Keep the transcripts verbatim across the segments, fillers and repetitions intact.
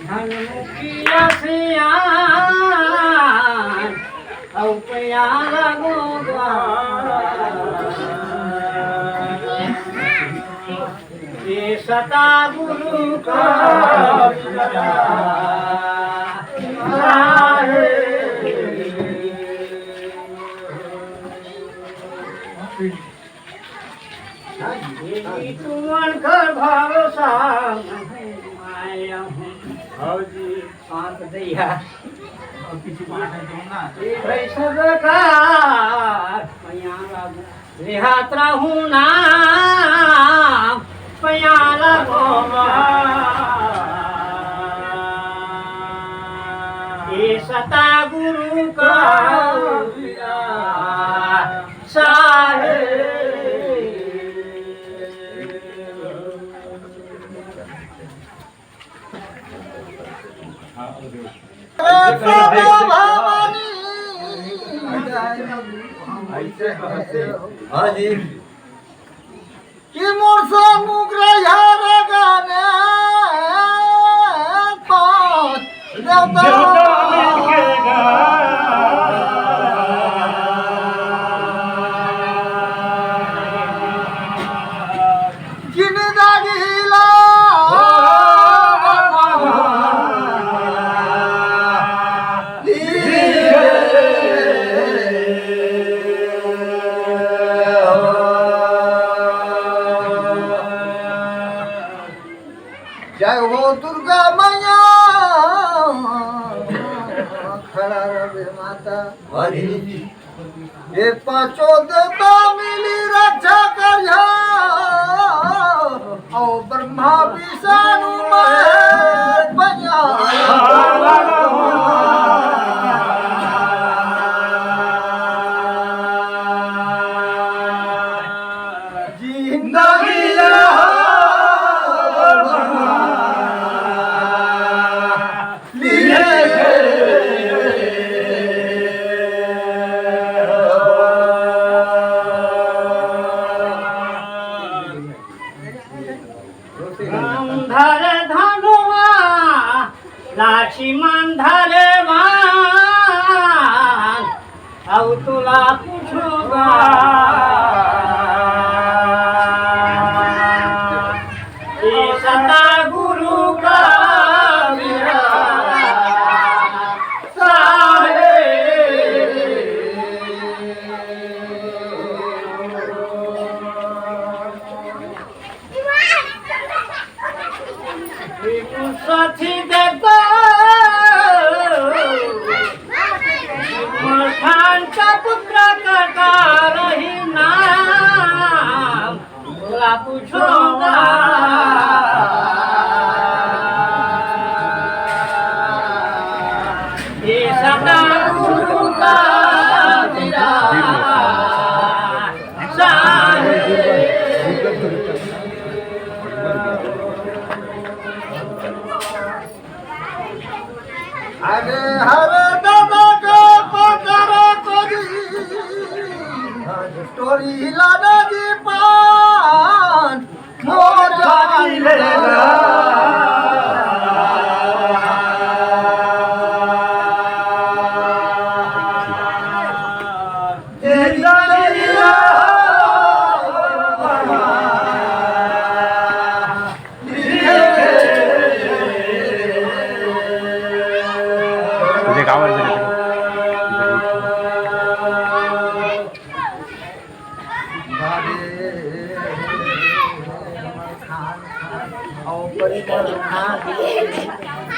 धन मुखिया सियान, अउ प्यारा गोगा। ये सता गुरु का तुमन कर भरोसा नहीं आया हूँ। हाँ जी। पाँच दैया। अब किसी को आटा दो ना। ये भाई सब का मैया लागू। रिहात रहूं ना, प्यारा बाबा। ये सता गुरु का साहेब। हाँ जी। कि मोर से मुकरा यार गाने पाँच देवता। जिंदगी ला जय हो दुर्गा मैया, खड़ा रहे माता। हरि। ये पांचों देवता मिली रक्षा करिया, और ब्रह्मा विष्णु महेश भैया। जिंदगी रहा धर धनुआ लक्ष्मण धरे बाण, अउ तुला पूछोगा। ये सता गुरु का मेरा साहेब। साथी देखो, मखान का पुत्र का रही नाम, बोला पूछोगा। ये सता गुरु का मेरा साहेब। अरे हरे दादा के पकड़ करी, टोरी लाना जी पान, मोर जानी लेला। तुझे गावायला दिलं तरी.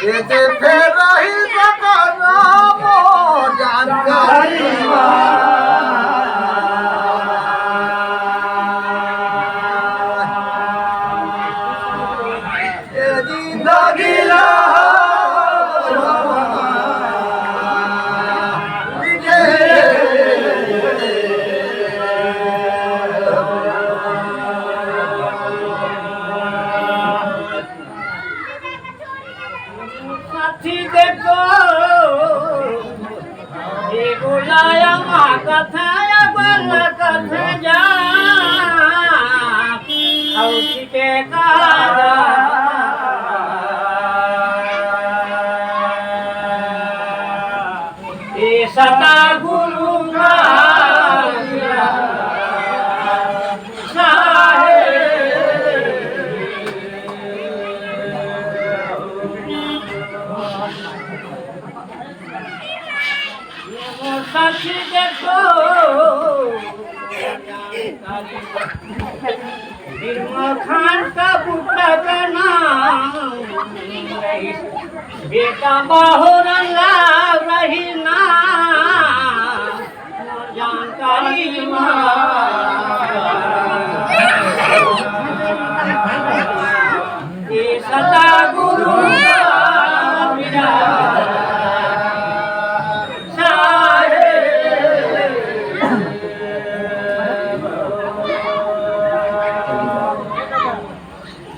एते फेर रही सकना मोर जानकारी। ए जिंदगी ला साथी देखो, ये बुलाया माँ कथा या बल कथा जा, औसी के कहा जा। सतगुरु का साहेब। सच देखो, बिरमखान का पुत्र का नाम, बेटा बाहुर लाल रही ना, जानकारी मा। ये सतगुरु का विराट साहेब।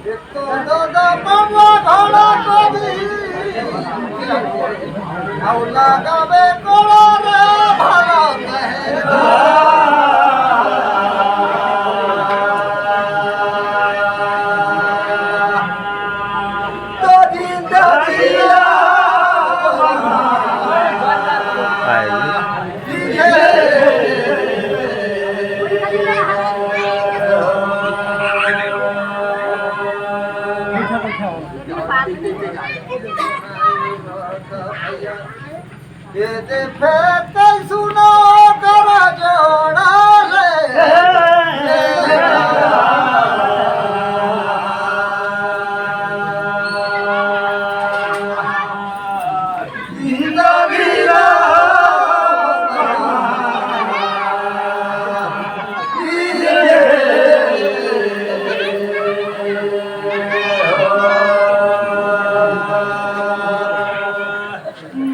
एक तो दादा पगला घोड़ा को दी, अउ लगावे कोड़ा रे भला नहीं। तो जिंदा जिया। ये दे फेंक के सुनो कर जोड़ा रे।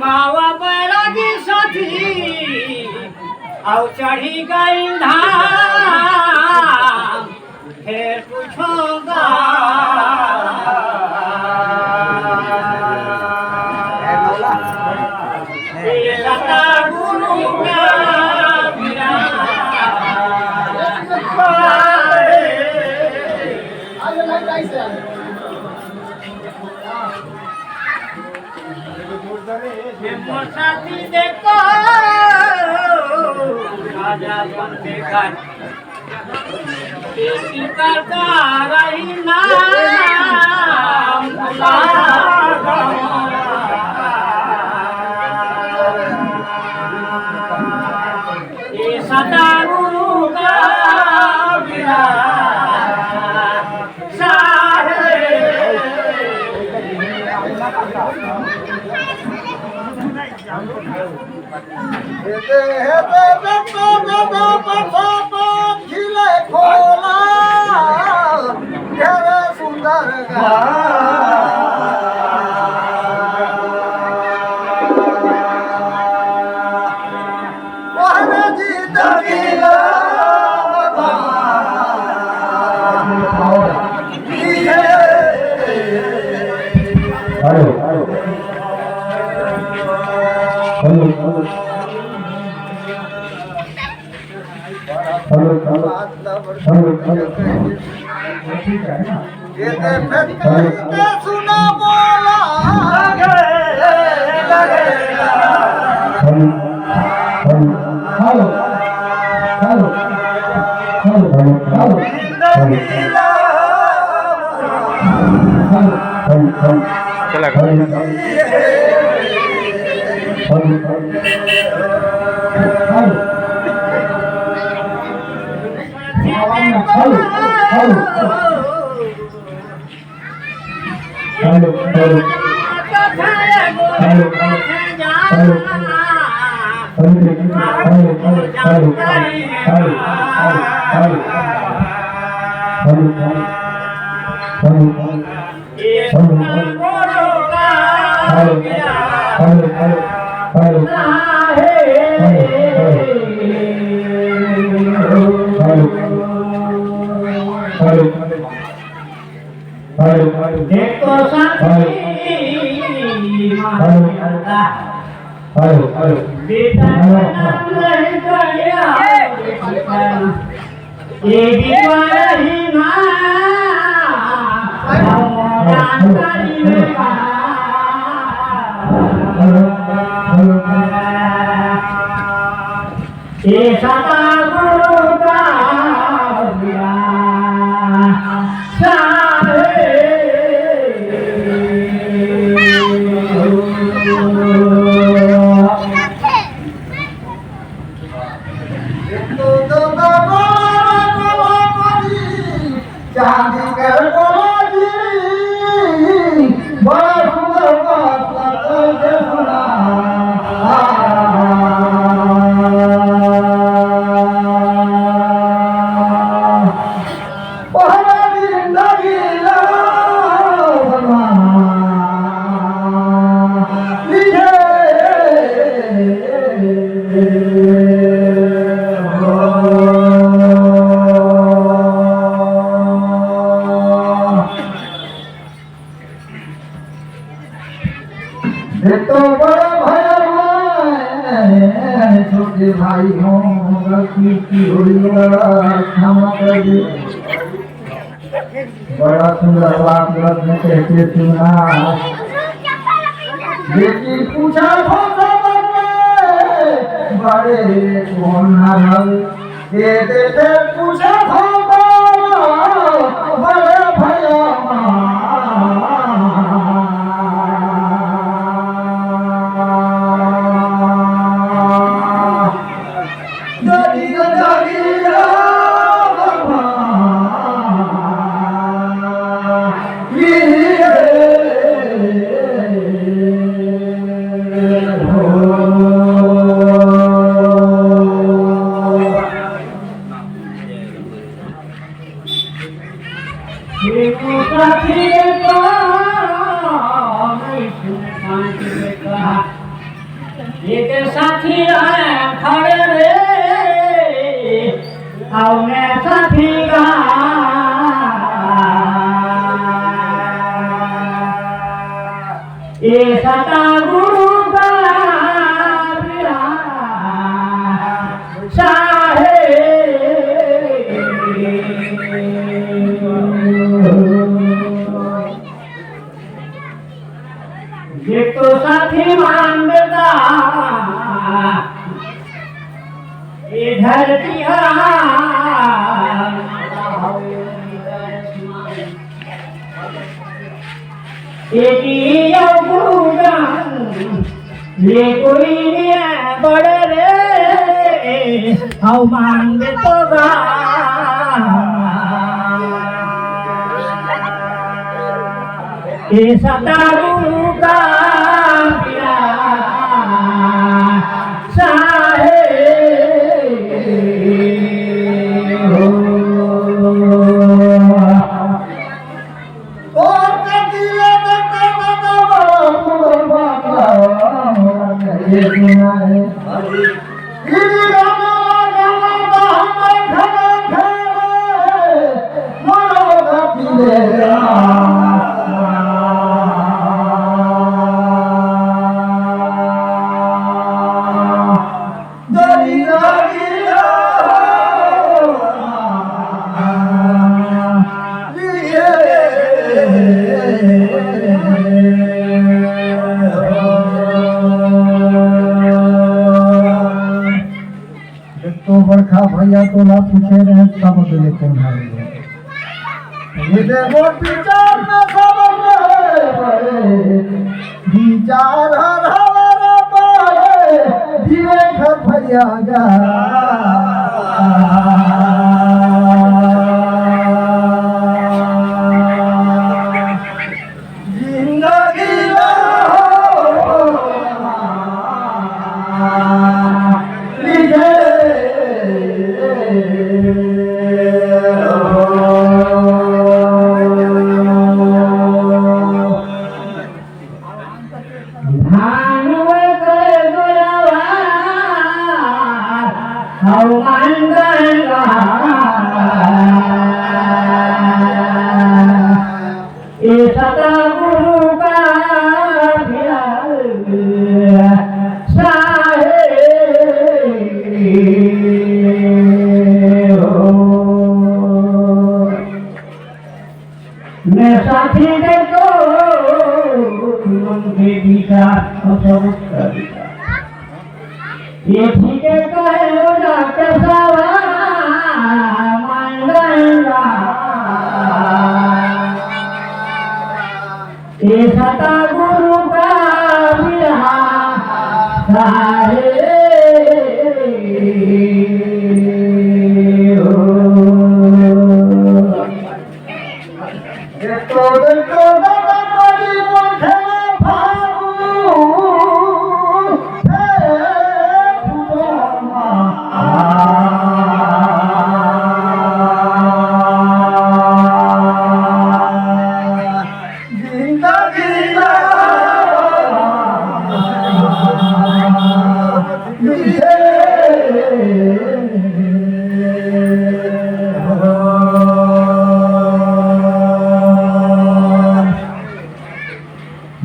बाबा बैरागी साथी, अउ चढ़ी गई धाम, फेर पूछोगा। ये सतगुरु का विराट साहेब। ये मोर साथी देखो, राजा बनते घाट। ये सीता का रही नाम बुला। ये सतगुरु का विराट साहेब। हे दे, हे दे, दे, दे, दे, दे, पछा पात खिले खोला, घेरे सुंदर गा। वहन जी दगिला। Hello, hello. Hello, hello. Hello, hello. Hello, hello. ठीक है ना? हेलो। सुना बोला। Hello, hello. Hello, hello. Hello, hello. Hello. Hello, hello, hello. चला गया। Hello, hello. Hello, hello. Hello. Hello, hello. Hello, hello. Hello, hello. Hello, hello. Hello, hello. Hello, hello. Hello, hello. Hello, hello. Hello, hello. Hello, hello. Hello, hello. Hello, hello. एक तो साथी hello. Hello, hello. बेटा का नाम रहे गया। ये भी मरही ना, हम जानकारी में बा। Hello, hello. सतगुरु का प्यासा है। चांदी कर बोला जी, बड़ा सुंदर बात करते सुना। पहला जिंदगी ला भगवान लिखे। एक तो बड़ा भैया है, छोटे भाई हो, गलती की हुई, बड़ा क्षमा कर दे। बड़ा सुंदर बात रत्न कहके सुना। लेकिन पूछा था सबके, बड़े कौन हरल? ये देखे पूछा था बड़े भैया। एक साथी आए खड़े रे, और मैं साथी गा। ये सतगुरु का प्यासा है। ये तो साथी मांगता ये धरती हा। एकी अउ गुरु ले कोई नहीं बड़ रे, अउ मांग तो गा। ये सतगुरु का प्यासा है। एक तो बड़का भैया तोला पूछे रहे, तब ले कौन है? ये देखो विचार में सब बड़े बड़े, विचार हर हर बड़े, दिवे घर भैया गा। जिंदगी ये सतगुरु का प्यासा है। मैं साथी दे तो मन के विचार और सब कर दिया। ये ठीक है कहे हो डॉक्टर साहब, मान गंगा। ये सतगुरु का बिहार सारे हो।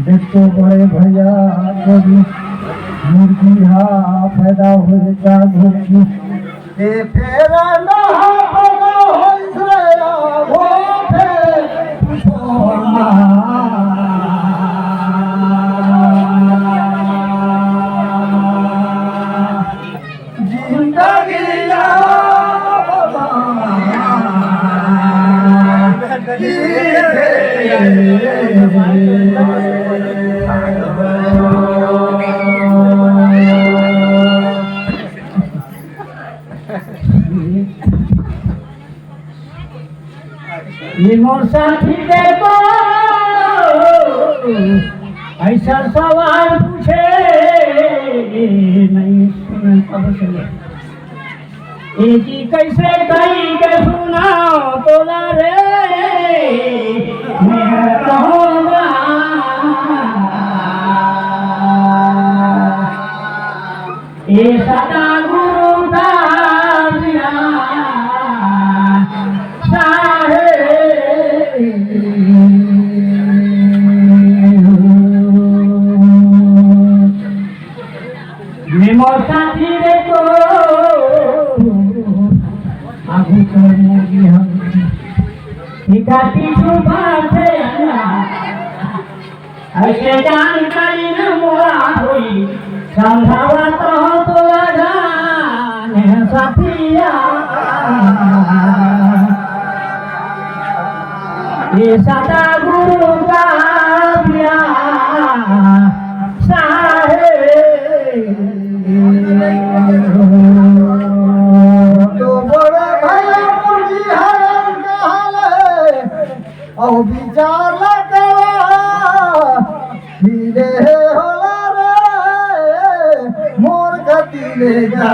देखो बड़े भैया, कोई मुर्गी हा पैदा होए का घोटी। ए फेर ना पैदा होइस रे, आ घोटे, पूछो ना। जिंदगी ये मोर साथी देखो, ऐसा सवाल पूछे नहीं सुन कब से। ए जी कैसे कही के सुनाओ तोला रे, मैं कहूँगा। ए सतगुरु का बिना साहे। मेमो साथी रे तो आगू कर मोगी हम। इका पीछू बात है ना। ऐसे जानकारी न मोला होई, संभवत हो तो जाने सतिया। ये सतगुरु का प्यासा है। तो बड़े भैया मुर्गी हरन कहाले। अउ विचार ला करा, धीरे होला रे, मोर गति ले जा।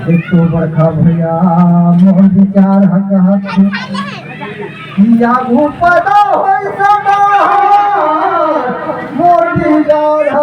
देखो बड़का भैया, मोर विचार ह कहत हे कि आगू पैदा होई सदा मोर विचार ह।